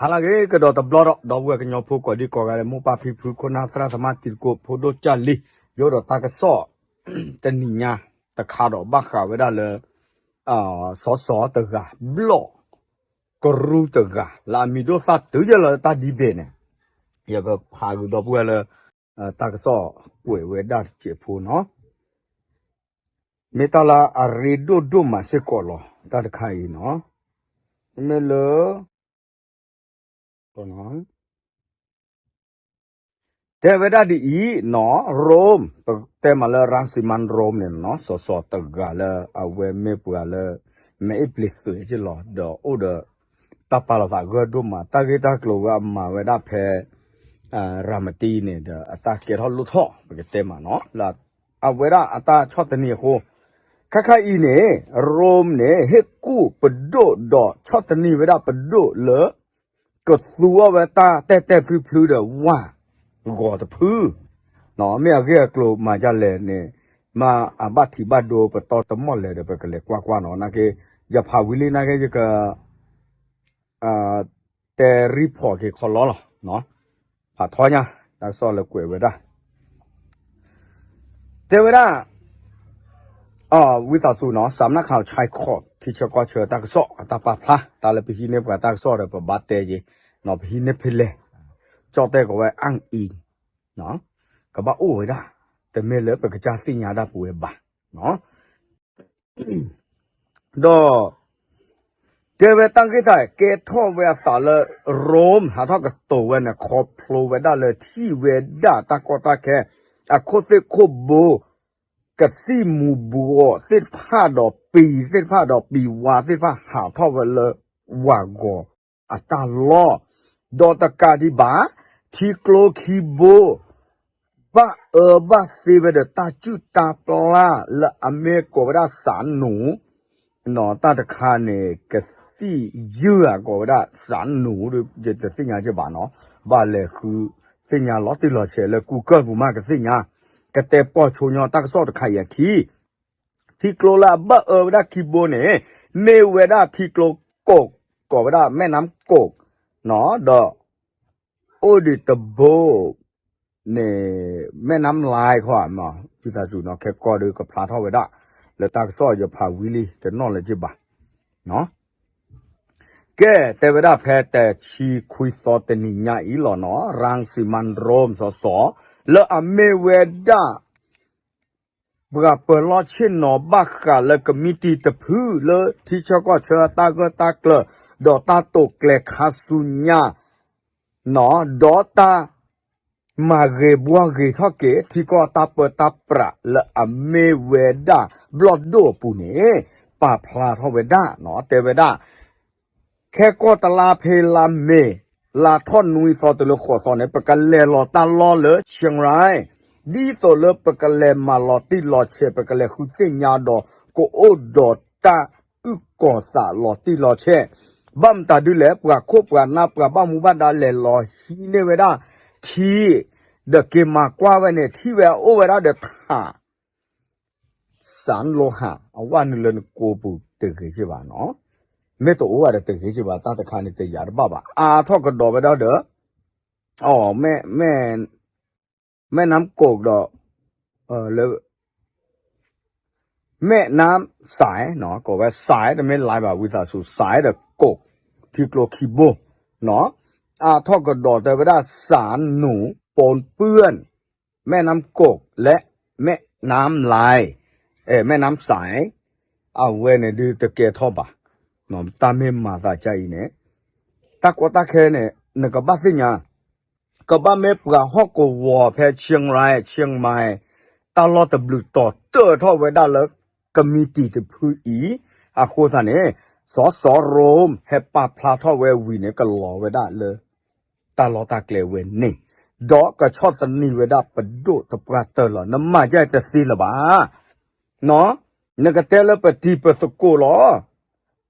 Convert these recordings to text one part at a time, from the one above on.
ဟါလၢအဂ့ၤ ကဒီးတဘျီဒီး ဒီပုၢ်ဝဲၢ်ကညီဖိကိးဒံကိးဂၤဒဲး မိၢ်ပၢ်ဖံဖု ခိၣ်နၢ်သရၣ်သမါ တံၤသကိး ဖိဒိၣ်ကၢ်လံၤ ယအိၣ်ဒီးတၢ်ကစီၣ် တနံၤညါတခါဒီးဘၣ်ဃးဝဲဒၣ်လၢ စီၤစီၤတဂၤ ဘျီၣ်ကရူၢ်တဂၤ လၢအမံၤဒိၣ်သၣ်တုၤယဲၢ်လီၤလၢတၢ်ဒံဘ့ၣ်န့ၣ် ယကဖးဂုာ်ဒီပုၢ်ဝဲၢ်လၢ တၢ်ကစီၣ်ကွဲးဝဲဒၣ်တစဲးဖိနီၤ မ့ၢ်တၢ်လၢအရ့ဒိၣ်ဒိၣ်မးစ့ၢ်ကီးလီၤ တၢ်တခါအံၤနီၤ မ့ၢ်လၢ တဲဝဲဒၣ်ဒ်အံၤနီၤ ရိမ့ၤ ပတဲမးလၢ ရၣ်စံမၣ်ရိမ့ၤန့ၣ်နီၤ စီၤစီၤတဂၤလၢအဝဲမ့ၢ်ပှၤလၢ မဲအ့ၣ်ပျ့ၤသုးက့လီၤ ဒီးအိၣ်ဒီး တၢ်ပာ်လီၤသးဂၢၢ်ဒိၣ်မး တၢ်ဂ့ၢ်တၢ်ကျိၤဝဲအမၤဝဲဒၣ်ဖဲ ရၤမတံန့ၣ်ဒီး အတၢ်ကဲထီၣ်လိၣ်ထီၣ် ပကတဲမးနီၤ လၢအဝဲဒၣ်အတၢ်ဆီၣ်သနံးအဃိ ခါခါအံၤန့ၣ် ရိမ့ၤန့ၣ် ဟ့ၣ်ကူၣ်ပဒိၣ်ဒီးဆီၣ်သနံးဝဲဒၣ်ပဒိၣ်လၢ ကသူအီၤဝဲတၢ်တဲာ်တဲာ်ဖျုဖျုဒီးဝၢ်ဂီၤတဖု မ့ၢ်အဂ့ၢ်အကျိၤမၤဒ်လဲၣ်န့ၣ် မ့ၢ်အဘၣ်ထံးဘၣ်ဒိပတီၢ်တမီၢ်လဲၣ်ဒီး ပကလဲၤကွၢ်ကွၢ်နီၤ နာ်က့ ယဖးဝံၤလံနာ်က့ ယက တဲ report က့ၤခီလီလီၤ ဖးထီညါ တၢ်ကစီၣ်လၢကွဲးဝဲဒၣ် တဲဝဲဒၣ် ဝံသးစူၤနီၤ စးနၢ်ခးဆဲးခီး ထံဆၢကီၢ်ဆၢတၢ်ကစီၣ် အတၢ်ပာ်ဖျါ တၢ်လၢပဟံးန့ၢ်ပှၤတၢ်ကစီၣ်ဒီး ပဘၣ်တဲက့ၤ ပဟံးန့ၢ်ဖဲလဲၣ် ကၠီၣ်တဲၣ်ကီးဝဲ အၣ်အံၤ ကဘၣ်အိၣ်ဝဲဒၣ် တမ့ၢ်လၢပကစၢ်သ့ၣ်ညါဒၣ်ပဝဲဘၣ် ဒီး တဲဝဲတၢ်ဂ့ၢ်တၢ်ကဲထီၣ်ဝဲအသးလၢ ရိမ့ၤ ဟးထီၣ်ကတိၤဝဲန့ၣ် ခီဖျိဝဲဒၣ်လၢထံၣ်ဝဲဒၣ်တၢ်ကီတၢ်ခဲ အခိၣ်သ့ၣ်ခိၣ်ဘိ ကသံၣ်မူၤဘှီးသ့ၣ်တဖၣ်ဒီးပံၤသ့ၣ်တဖၣ်ဒီးပံၤဝါသ့ၣ်တဖၣ် ဟးထီၣ်ဝဲလၢဝၢ်ဂီၤအတၢ်လီၢ် ဒီးတကးဒံးဘၣ် ထံကျိခံဘိ ဘၣ်အၢဘၣ်သီဝဲဒီးတၢ်စုၣ်တၢ်ပျၢ်လၢအမ့ၢ်ကိးဝဲဒၣ် စးနူၤ နီၤ တၢ်တခါန့ၣ် ကသံၣ်ယုၢ်ဧါ ကိးဝဲဒၣ် စးနူၤ ယတသ့ၣ်ညါက့ဘၣ်နီၤ ဘၣ်လဲၤဃုသ့ၣ်ညါလီၤတံၢ်လီၤဆဲးလၢ Google ပူၤမးကသ့ၣ်ညါ ကတဲပီၢ်ဆိညီတၢ်ကစီၣ်တခါအံၤအခံ ထံကျိလၢအဘၣ်အၢဝဲဒၣ်ခံဘိန့ၣ် မ့ၢ်ဝဲဒၣ်ထံကျိကိး ကိးဝဲဒၣ် မဲၣ်နါကိး ဒီး အိၣ်ဒံးတဘိ န့ၣ် မဲၣ်နါလါခီ ဝံသးစူၤနီၤ ခဲကီၢ်ဒီးကဖျါထီၣ်ဝဲဒၣ် လၢတၢ်ကစီၣ်ယဖးဝံၤလံ တနီၣ်လၢၤက့ဘၣ် ကဲ တဲဝဲဒၣ်ဖဲတဆံခွံသီတနံၤညါအံၤလီၤနီၤ ရၣ်စံမၣ်ရိမ့ၤ စီၤစီၤ လၢအမ့ၢ်ဝဲဒၣ် ပှၤပၢၤလီၢ်ဆ့ၣ်နီၤဘၣ်ဃးလၢကမံးတံာ်တဖုလၢထံဆၢကီၢ်ဆၢတၢ်ဂၢၢ်တၢ်ကျၢၤ ဒီးတၢ်တိာ်ကျဲၤခါဆူညါ ဒီးတၢ်မၤဂ့ၤဘှီဂ့ၤထီၣ်က့ၤ ထံကီၢ်တၢ်ပၢတၢ်ပြးလၢအမ့ၢ်ဝဲဒၣ်ဘျီၣ်ဒိၣ်အပူၤန့ၣ် ပာ်ဖျါထီၣ်ဝဲဒၣ်နီၤ တဲဝဲဒၣ် ခဲကီၢ်တလါဖဲလါမ့ၤ လါထီၣ်နွံသီတုၤလၢဃိးသီန့ၣ် ပကလဲၤလီၤတၢ်လီၢ်လၢ Chiang Rai ဒ်သိးလၢပကလဲၤမၤလီၤတံၢ်လီၤဆဲး ပကလဲၤဃုသ့ၣ်ညါဒီး ကအိၣ်ဒီးတၢ်အုၣ်ကီၤသးလီၤတံၢ်လီၤဆဲး ဘၣ်မတၤဒ်လဲၣ် ပှၤခိၣ်ပှၤနၢ်ပှၤဘၣ်မူဘၣ်ဒါလဲၤလီၤဟံးန့ၢ်ဝဲဒၣ် ထံ ဒီးက့ၤမၤကွၢ်ဝဲန့ၣ် ထံၣ်ဝဲအိၣ်ဝဲဒၣ်ဒီးထး စးလိဟး အဝဲနုာ်လၢနကိပူၤတဂ့ၤက့ဘၣ်နီၤ မ့ၢ်တအိၣ်ဘၣ်ဒီးတဂ့ၤက့ဘၣ် တၢ်တခါန့ၣ်တယာ်တဘၣ်ဘၣ် အါထီၣ်ကဒီးဝဲဒၣ်ဒီး အ မဲၣ်နါကိးဒီး လၢ မဲၣ်နါစဲး ကိးဝဲစဲး တမ့ၢ်လါဘၣ် ဝံသးစူၤ စဲးဒီးကိး ထံကျိခံဘိ အါထီၣ်ကဒီးတဲဝဲဒၣ် စးနူၤ ပိၢ်ပၢၢ် မဲၣ်နါကိး လၢ မဲၣ်နါလါ မဲၣ်နါစဲး အဝဲန့ၣ်ဒုးတကဲထီၣ်ဘၣ် တၢ်မ့ၢ်မၤသးဒ်အံၤန့ၣ် တၢ်ကီတၢ်ခဲန့ၣ် နကဘၣ်သ့ၣ်ညါ ကဘၣ်မ့ၢ်ပှၤဟီၣ်ကဝီၤဖဲ Chiang Rai Chiang Mai တၢ်လီၢ်တဘျုးတီၤတၢၢ်ထီၣ်ဝဲဒၣ်လၢ ကမံးတံာ်တဖုအံၤ အဃိသတးန့ၣ် စီၤစီၤရိမ့ၤ ဟဲပာ်ဖျါထီၣ်ဝဲဝံၤန့ၣ် ကလီၤဝဲဒၣ်လၢ တၢ်လီၢ်တၢ်ကျဲဝဲန့ၣ် ဒီးကဆီၣ်သနံးဝဲဒၣ်ပဒိၣ်တပှၢ်တၢၢ်လီၤ. နမၤဒ်အံၤတသ့လၢၤဘၣ် နကတဲလၢပတံၤပသကိးလီၤ.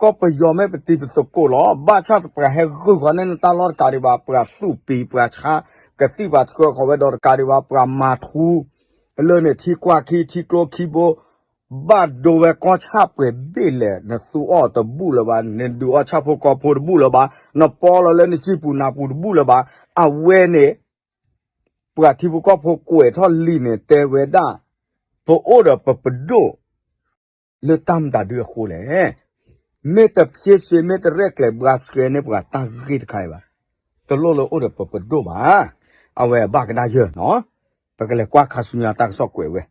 ကီၢ်ပယီၤမ့ၢ်ပတံၤပသကိးလီၤ. ဘၣ်ဆၣ်ပှၤဟဲဂုာ်ဃီန့ၢ်နတၢ်လီၢ်တကးဒံးဘၣ် ပှၤသူၣ်ပံၤပှၤဆါ ကသံၣ်ပှၤဆှၢဃီၤဝဲဒီးတကးဒံးဘၣ် ပှၤမၤထူ လၢန့ၣ်ထံကွၢ်ခံ ထံကျိခံဘိ ဘၣ်ဒိဝဲကီၢ်ဆၣ်ပှဲၤဘ့ၣ်လဲၣ်, နသူအီၣ်တဘူၣ်လၢၤဘၣ်, နဒုးအီၣ်ဆၣ်ဖိကီၢ်ဖိတဘူၣ်လၢၤဘၣ်, နပီလီၤလၢနစံၣ်ပူၤနၤပူၤတဘူၣ်လၢၤဘၣ်. အဝဲန့ၣ် ပှၤထံဖိကီၢ်ဖိကွဲးထီၣ်လံာ်န့ၣ် တဲဝဲဒၣ် ပအိၣ်ဒီးပပဒိၣ် လၢတၢ်မတၤဒုအဃိလဲၣ်. မ့ၢ်တဖျ့စ့ မ့ၢ်တရဲၣ်ကျဲၤဘှါဆှဲန့ၢ်ပှၤတၢ်ဂ့ၢ်တခါအံၤဘၣ်, တလိၣ်လၢအိၣ်ဒီးပပဒိၣ်ဘၣ်. အဝဲဘၣ်ကဒါယၢၢ်နီၤ. ပကလဲၤကွၢ်ခါဆူညါတၢ်ကစီၣ်ကွဲးဝဲ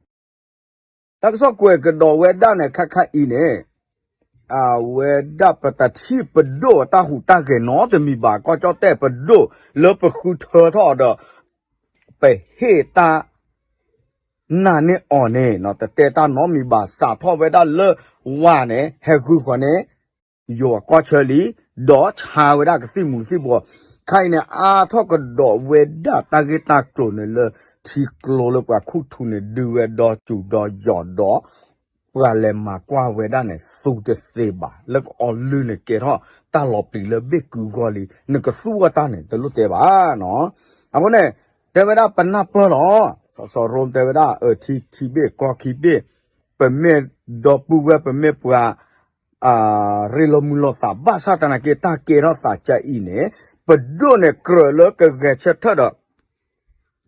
တၢ်ကစီၣ်ကွဲးကဒီးဝဲဒၣ်န့ၣ် ခါခါအံၤန့ၣ် အဝဲဒၣ်ပတထံၣ်ပဒိၣ်အတၢ်ဟူးတၢ်ဂဲၤနီတမံၤဘၣ်. ကီၢ်ကၠီၣ်တဲၣ်ပဒိၣ်လၢပဃုထၢထီၣ်ဒီး ပဟ့ၣ်တၢ်နာ်န့ၢ်အီၤန့ၣ် တတဲတၢ်နီတမံၤဘၣ်. စးထီၣ်ဝဲဒၣ်လၢဝၤန့ၣ် ဟဲဂုာ်ဃီၤန့ၣ် ယိၤအကီၢ်ဆၢလံ, ဒီးဆါဝဲဒၣ်ကသံၣ်မူၤသံၣ်ဘှီး. ခါအံၤန့ၣ် အါထီၣ်ကဒီးဝဲဒၣ်တၢ်ဂ့ၢ်တၢ်ကျိၤန့ၣ်လၢ ထံကျိလၢပှၤခူၣ်ထူန့ၣ် ဒုးဝဲဒီးစူၤဒီးယီၤဒီး ပှၤလဲၤမၤကွၢ်ဝဲဒၣ်န့ၣ် သူတသ့ဘၣ်. လၢကအီလုၢ်န့ၣ် ကဲထီၣ်တၢ်လီၤပျံၤလၢဘ့ၣ်ကုဂီၢ်လံ. နကသူအီၤတၢ်န့ၣ် တလိၣ်တဲဘၣ်နီၤ. အဃိန့ၣ် တဲဝဲဒၣ်ပနၢ်ပၢၢ်လီၤ. စီၤရိတဲဝဲဒၣ် အၢ ထံခံဘ့ၣ်ကီၢ်ခံဘ့ၣ်, ပမ့ၢ်ဒီပုၢ်ဝဲၢ် ပမ့ၢ်ပှၤ ရ့လိာ်မုာ်လိာ်သး ဘၣ်ဆၣ်သနာ်က့ တၢ်ကဲထီၣ်သးကအံၤန့ၣ် ပဒိၣ်န့ၣ်ကြၢးလၢကဂဲၤဆၢထၢၣ်ဒီး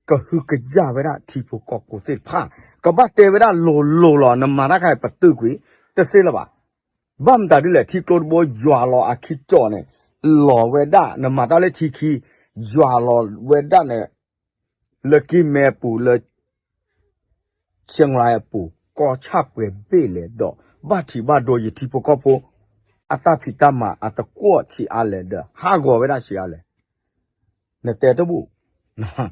ကဟုကယာ်ဝဲဒၣ်ထံဖိကီၢ်ဖိသ့ၣ်တဖၣ်. ကဘၣ်တဲဝဲဒၣ်လိၤလိၤလီၤ. နမၤတၢ်ခါအံၤပတုာ်ကွံာ် တသ့လၢၤဘၣ်. ဘၣ်မတၤဒ်လဲၣ် ထံကျိတဘိယွၤလီၤအခံကၠီၣ်န့ၣ် လီၤဝဲဒၣ် နမၤတၢ်လၢထံခံ ယွၤလီၤဝဲဒၣ်န့ၣ် လၢကံၢ်မဲအပူၤ လၢ ဆံလါအပူၤ ကီၢ်ဆၣ်ပှဲၤဘ့ၣ်လဲၣ်ဒီး ဘၣ်ထံးဘၣ်ဒိယထံဖိကီၢ်ဖိ အတၢ်ဖံးတၢ်မၤအတကွီၣ်ဆံးအါလဲၣ်ဒီး ဟးဂီၤဝဲဒၣ်ဆံးအါလဲၣ်. နတဲတဘူၣ်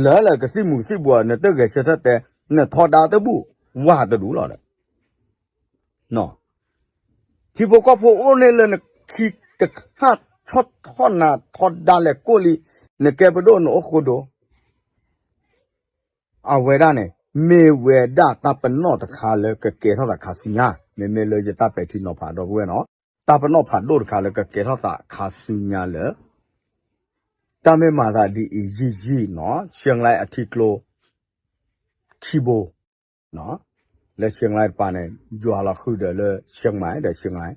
လၢလၢကသံၣ်မူၤသံၣ်ဘှီး နတဂဲၤဆၢထၢၣ်တဲ နထီဒါတဘူၣ် ဝၤတဒူၣ်လီၤဒီး ထံဖိကီၢ်ဖိအိၣ်န့ၣ်လၢနခံတခါ ဆီၣ်ထီၣ်နၤထီဒါလဲၤကိၣ်လံ, နကဲပဒိၣ်နအိၣ်ဃိဒိ အဝဲဒၣ်န့ၣ် မ့ၢ်ဝဲဒၣ်တၢ်ပနီၣ်တခါလၢကကဲထီၣ်သးခါဆူညါ, မ့မ့ၢ်လၢယတၢ်ပဲာ်ထံနီၤဖးဒီပုၢ်ဝဲၢ်နီၤ, တၢ်ပနီၣ်ဖးဒိၣ်တခါလၢကကဲထီၣ်သးခါဆူညါလၢ တၢ်မ့ၢ်မၤသးဒ်အံၤယံာ်ယံာ်နီၤ, ဆံလါအထံကျိ ခံဘိ လၢဆံလါတပၤန့ၣ် ယွၤလီၤဃုာ်ဒီးလၢဆံမါဒီးဆံလါ,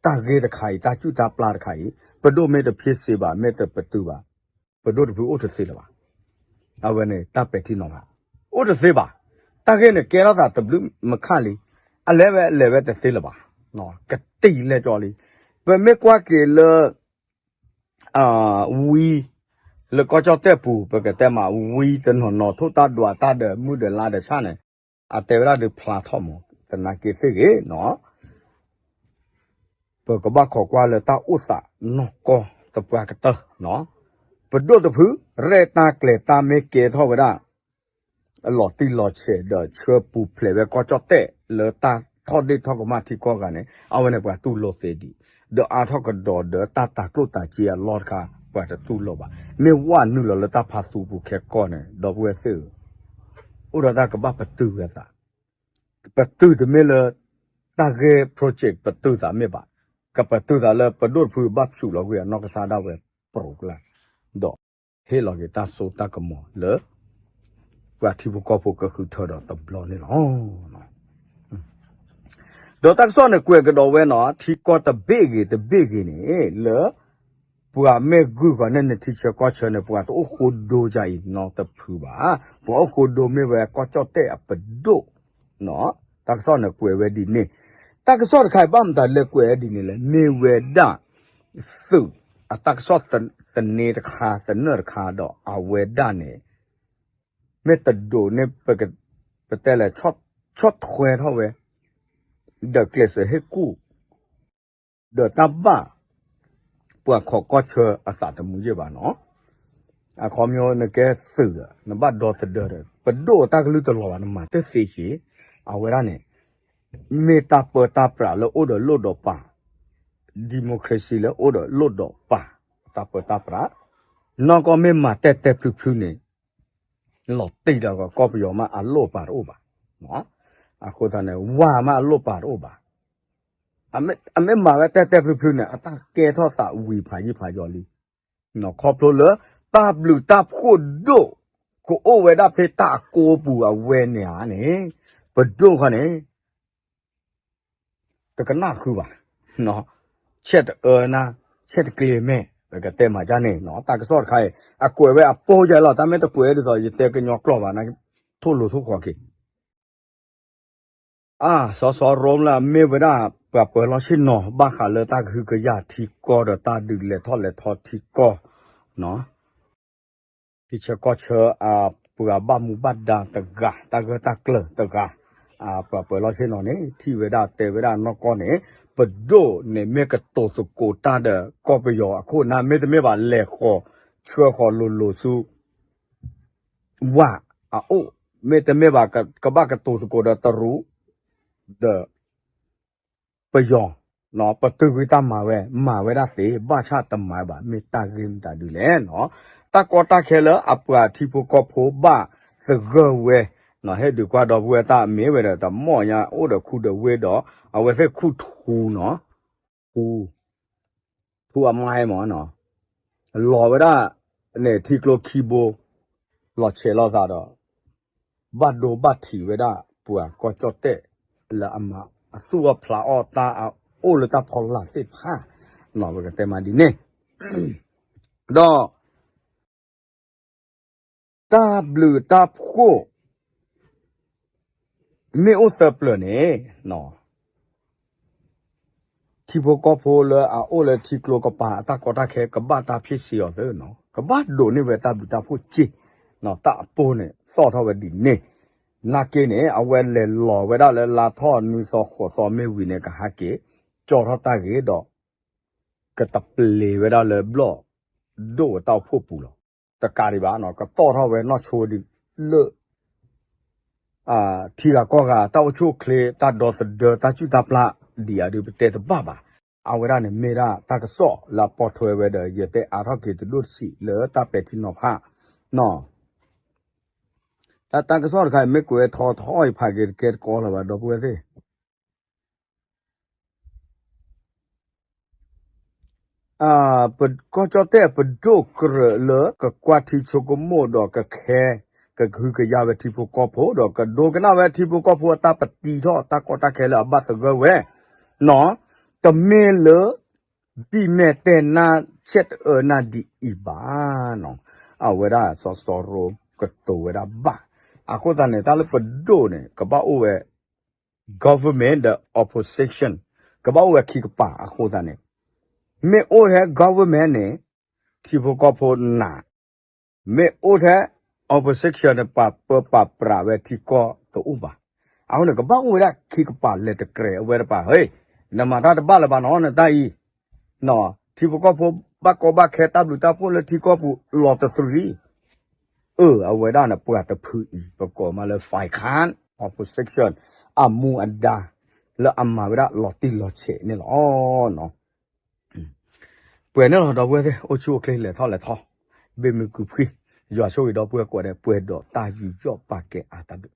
တၢ်ဂ့ၢ်တခါအံၤ တၢ်ကူၣ်တၢ်ပျၢ်တခါအံၤ ပဒိၣ်မ့ၢ်တဖျ့စ့ဘၣ် မ့ၢ်တပတုာ်ဘၣ်, ပဒိၣ်တဖုအိၣ်တသ့လၢၤဘၣ်. အဝဲန့ၣ် တၢ်ပဲာ်ထံနီၤဖး အိၣ်တသ့ဘၣ်. တၢ်ဂ့ၢ်န့ၣ်ကဲထီၣ်သးတဘျုးမုၢ်ခါလံ, အလဲၤဝဲလဲၤဝဲတသ့လၢၤဘၣ်, ကတံၢ်လဲၤကၠီလံ. ပမ့ၢ်ကွၢ်က့ၤလၢ ဝံ လၢကီၢ်ကၠီၣ်တဲၣ်ပူၤ ပကတဲမး ဝံတနီၤနီၤ ထိၣ်တၢ်ဒွးတၢ်ဒီးမုၢ်ဒီးလါဒီးဆၣ်န့ၣ် အတဲဝဲဒၣ်ဒုးဖျါထီၣ်မး သနာ်က့သ့ၣ်ဂ့ၤနီၤ, ပကဘၣ်ခိးကွၢ်လၢတၢ်အိၣ်သးနီၢ်ကီၢ်တပှၢ်ကတၢၢ်နီၤ, ပဒိၣ်တဖု ရဲၣ်တၢ်ကျဲၤတၢ်မ့ၢ်ကဲထီၣ်ဝဲဒၣ် အလီၤတံၢ်လီၤဆဲးဒီးဆှၢပူၤဖျဲးဝဲကီၢ်ကၠီၣ်တဲၣ်လၢတၢ်ထီၣ်ဒ့ၣ်ထီၣ်ကမၣ်ထံကီၢ်ဂၤန့ၣ် အဝဲန့ၣ်ပှၤတူၢ်လိာ်သ့ဒံး, ဒီးအါထီၣ်ကဒီးဒီးတၢ်တၤကျိၣ်တၤစ့အလီၢ်တခါ ပှၤတတူၢ်လိာ်ဘၣ်. မ့ၢ်ဝဲနုာ်လီၤလၢတၢ်ဖးသူပူၤခဲကီၢ်န့ၣ် ဒီပုၢ်ဝဲၢ်သ့ၣ်ဧၢ, အိၣ်ဒီးတၢ်ကဘၣ်ပတုာ်ဝဲသး, ပတုာ်တမ့ၢ်လၢ တၢ်ဂ့ၢ် project ပတုာ်သးမ့ၢ်ဘၣ်, ကပတုာ်သးလၢပဒိၣ်တဖုဘၣ်ဆူးလီၤကွံာ်အနီၢ်ကစၢ်ဒၣ်ဝဲ ပရူးကျါ ဒီး ဟ့ၣ်လီၤက့ၤတၢ်စိတၢ်ကမီၤလၢ ပှၤထံဖိကီၢ်ဖိကဃုထၢဒီးတဘျီန့ၣ်လီၤ. ဒီးတၢ်ကစီၣ်န့ၣ်ကွဲးကဒီးဝဲနီၤ ထံကီၢ်တဘ့ၣ်ဂ့ၤတဘ့ၣ်ဂ့ၤန့ၣ် လၢ ပှၤမ့ၢ်ဂုာ်ဃီၤန့ၢ်နထံဆၢကီၢ်ဆၢန့ၣ် ပှၤတအိၣ်ဃိဒိယါအံၤနီတဖုဘၣ်. ပှၤအိၣ်ဃိဒိမ့ၢ်ဝဲကီၢ်ကၠီၣ်တဲၣ်အပဒိၣ်, တၢ်ကစီၣ်န့ၣ်ကွဲးဝဲဒ်န့ၣ်, တၢ်ကစီၣ်တခါအံၤဘၣ်မတၤလဲၤကွဲးဝဲဒ်န့ၣ်လဲၣ် မ့ၢ်ဝဲဒၣ် သုး အတၢ်ကစီၣ်သန့တခါသနၢၣ်တခါဒီး အဝဲဒၣ်န့ၣ် မ့ၢ်တဒိးန့ၢ် ပတဲလဲၣ် ဆီၣ်ထွဲထီၣ်ဝဲ ဒီးကျဲးစၢးဟ့ၣ်ကူၣ် ဒီးတၢ်ဘၣ် ပှၤခိးကီၢ်ဆၢအသးတမုာ်ယ့ၢ်ဘၣ်နီၤ. အခီပညီနကဲသုးဒီး နဘၣ်ဒီသဒၢဒီး ပဒိၣ်အတၢ်ကလုၢ်တလီၤဘၣ် နမၤတသ့က့ၤ အဝဲဒၣ်န့ၣ် မ့ၢ်တၢ်ပၢတၢ်ပြးလၢအိၣ်ဒီးလိၣ်ဒီးပၤ, democracy လၢအိၣ်ဒီးလိၣ်ဒီးပၤ တၢ်ပၢတၢ်ပြး, နီၢ်ကီၢ်မ့ၢ်မၤတဲတဲဖျုဖျုန့ၣ် လီၤတံၢ်ဒီးကီၢ်ပယီၤမးအလိၣ်ပၤတအိၣ်ဘၣ်. အဃိသတးန့ၣ် ဝါမးအလိၣ်ပၤတအိၣ်ဘၣ်. အမ့ၢ်မၤဝဲတဲတဲဖျုဖျုန့ၣ် အတၢ်ကဲထီၣ်သးဝံၤဖးယံာ်ဖးယီၤလံ. ခီဖျိလၢ တၢ်ဘျုးတၢ်ဖှိၣ်ဒိၣ် ကအိၣ်ဝဲဒၣ်ဖဲတၢ်အကိပူၤအဝဲန့ၣ်ဧါန့ၣ် ပဒိၣ်ခီန့ၣ် တကနၣ်ဃုာ်ဘၣ်, ဆဲးတအၢနၤ, ဆဲးတကျ့ၤမဲာ်, ပကတဲမၤဒ်န့ၣ်နီၤ. တၢ်ကစီၣ်တခါအံၤ အကွဲးဝဲအပိၢ်ယဲလီၤ, တၢ်မ့ၢ်တကွဲးဒ်သိး ယတဲကညီကျိာ်ဘၣ်, နထိၣ်လိၤထိၣ်ဃီက့ၤ အါ စီၤစီၤရိလၢအမ့ၢ်ဝဲဒၣ် ပှၤပၢၤလီၢ်ဆ့ၣ်နီၤ ဘၣ်ဃးလၢတၢ်ကဟုကယာ်ထံကီၢ်ဒီးတၢ်ဒုးလဲၤထီၣ်လဲၤထီထံကီၢ်, ထံဆၢကီၢ်ဆၢ အပှၤဘၣ်မူဘၣ်ဒါတဂၤ တၢ်ဂၢၢ်တၢ်ကျၢၤတဂၤ, ပှၤပၢၤလီၢ်ဆ့ၣ်နီၤန့ၣ် ထံၣ်ဝဲဒၣ်တဲဝဲဒၣ်နီၢ်ကီၢ်န့ၣ် ပဒိၣ်န့ၣ်မ့ၢ်ကတိၤသကိးတၢ်ဒီးကီၢ်ပယီၤအခိၣ်နၢ် မ့တမ့ၢ်ဘၣ်လဲၤဃီၤဆှၢဃီၤလိၤလိၤဆူ ဝၣ်အအိၣ်, မ့တမ့ၢ်ဘၣ်ကဘၣ်ကတိၤသကိးဒီးတရူး ဒီးပယီၤ, ပတုာ်ကွံာ်တၢ်မၤဝဲ မၤဝဲဒၣ်သ့ ဘၣ်ဆၣ်တမၤဘၣ် မ့ၢ်တၢ်ဂ့ၢ်မတၤဒုလဲၣ်နီၤ. တၢ်ကီတၢ်ခဲလၢအပှၤထံဖိကီၢ်ဖိဘၣ်သဂၢၢ်ဝဲ, ဟဲဒုးကွၢ်ဒီပုၢ်ဝဲၢ်တၢ်မ့ၢ်ဝဲဒီး တမီၢ်ညါအိၣ်ဒီးခူဒီးဝ့ၢ်ဒီး အဝဲသ့ၣ်ခူၣ်ထူနီၤ, ထူ ထူအမါမ့ၢ်နီၤ, လီၤဝဲဒၣ်န့ၣ် ထံကျိခံဘိ လီၤဆဲးလိာ်သးဒီး ဘၣ်ဒိဘၣ်ထံးဝဲဒၣ်ပှၤကီၢ်ကၠီၣ်တဲၣ် လၢအမၤအသူၣ်အီၣ်ဖျးအီၣ်တၢ်အအိၣ်လၢတၢ်ဖီလာ်သ့ၣ်တဖၣ်နီၤ, ပကတဲမးဒ်န့ၣ် ဒီး တၢ်ဘျုးတၢ်ဖှိၣ် မ့ၢ်အိၣ်သၢပျၢၤန့ၣ် ထံဖိကီၢ်ဖိလၢအအိၣ်လၢထံကျိကပၤအတၢ်ကီတၢ်ခဲ ကဘၣ်တၢ်ဖ့ၣ်ဆ့အီၤသ့နီၤ, ကဘၣ်ဒိးန့ၢ်ဝဲတၢ်ဘျုးတၢ်ဖှိၣ်စ့, တၢ်အပိၢ်န့ၣ် သီၣ်ထီၣ်ဝဲဒ်န့ၣ်, နာ်က့န့ၣ် အဝဲလဲၤလီၤဝဲဒၣ်လၢလါထီၣ်နွံသီဃိးသီမ့ၢ်ဝံၤန့ၣ် ကဟးက့ၤ ကၠီထီၣ်တၢ်ဂ့ၢ်ဒီး ကတပျ့ၤဝဲဒၣ်လၢဘျီၣ် ဒိၣ်ဝဲတၢ်အိၣ်ဖှိၣ်ပူၤလီၤ. တကးဒံးဘၣ်နီၤ ကတီၢ်ထီၣ်ဝဲနီၢ်ဆိဒံးလၢ ထံဂၤကီၢ်ဂၤ တၢ်အိၣ်ဆူၣ်အိၣ်ချ့ တၢ်ဒီသဒၢ တၢ်စူၣ်တၢ်ပျၢ်ဒံးဧါဒုး ပတဲတဘၣ်ဘၣ်. အဝဲဒၣ်န့ၣ်မ့ၢ်ဒၣ်တၢ်ကစီၣ်လၢအပိာ်ထွဲဝဲဒီး ယတဲအါထီၣ်က့ၤတဒိၣ်တဆံးလၢတၢ်ပဲာ်ထံနီၤဖးနီၤ. တၢ်ကစီၣ်တခါအံၤ မ့ၢ်ကွဲးထီထီအံၤ ဖးက့ၤတကဲတကီလၢၤဘၣ် ဒီပုၢ်ဝဲၢ်သ့ၣ် ပကီၢ်ကၠီၣ်တဲၣ်ပဒိၣ်ကြၢးလၢကကွၢ်ထံဆိကမိၣ်ဒီးကခဲ ကကဟုကယာ်ဝဲထံဖိကီၢ်ဖိ ဒီးကဒိကနၣ်ဝဲထံဖိကီၢ်ဖိအတၢ်ပတံထီၣ်တၢ်ကီတၢ်ခဲလၢအဘၣ်သဂၢၢ်ဝဲ နီၤ, တမ့ၢ်လၢ ဘံၣ်မဲာ်တဲာ်နၢ်ဆဲးတအၢနၢ်ဒ်အံၤဘၣ်နီၤ, အဝဲဒၣ်စီၤစီၤရိကတိၤဝဲဒၣ်ဘၣ်. အဃိသတးန့ၣ် တၢ်လၢပဒိၣ်န့ၣ် ကဘၣ်အိၣ်ဝဲ government ဒီး opposition ကဘၣ်အိၣ်ဝဲခံကပၤအဃိသတးန့ၣ် မ့ၢ်အိၣ်ထဲ government န့ၣ် ထံဖိကီၢ်ဖိနး, မ့ၢ်အိၣ်ထဲ opposition န့ၣ် ပာ်ပၢပာ်ပြးဝဲထံကီၢ်တအိၣ်ဘၣ်. အဃိန့ၣ် ကဘၣ်အိၣ်ဝဲဒၣ်ခံကပၤလဲၤတကြဲးအဝဲတပၤ ဟ့, နမၤတၢ်တဘၣ်လၢၤဘၣ်နီၤ နတၢ်အံၤ, ထံဖိကီၢ်ဖိဘၣ်ကီဘၣ်ခဲတၢ်ဘျုးတၢ်ဖှိၣ်လၢထံကီၢ်ပူၤလီၤတသရံး အၢ အဝဲဒၣ်န့ၣ် ပှၤတဖုအံၤ ပကိးမးလၢ ฝ่ายค้าน opposition အမူအဒါ လၢအမၤဝဲဒၣ်လီၤတံၢ်လီၤဆဲးန့ၣ်လီၤ. ပှဲၤန့ၣ်လီၤ ဒီပုၢ်ဝဲၢ်သ့ၣ် အိၣ်ဆူၣ်အိၣ်ချ့လဲၤထီၣ်လဲၤထီ, ဘၣ်မုာ်ကုာ်ဖှံ, ယွၤဆိၣ်ဂ့ၤဒီပုၢ်ဝဲၢ်ကိးဂၤဒဲး ပှဲၤဒီးတၢ်ယူးယီၣ်ပာ်ကဲအါတၢ်ဘျုး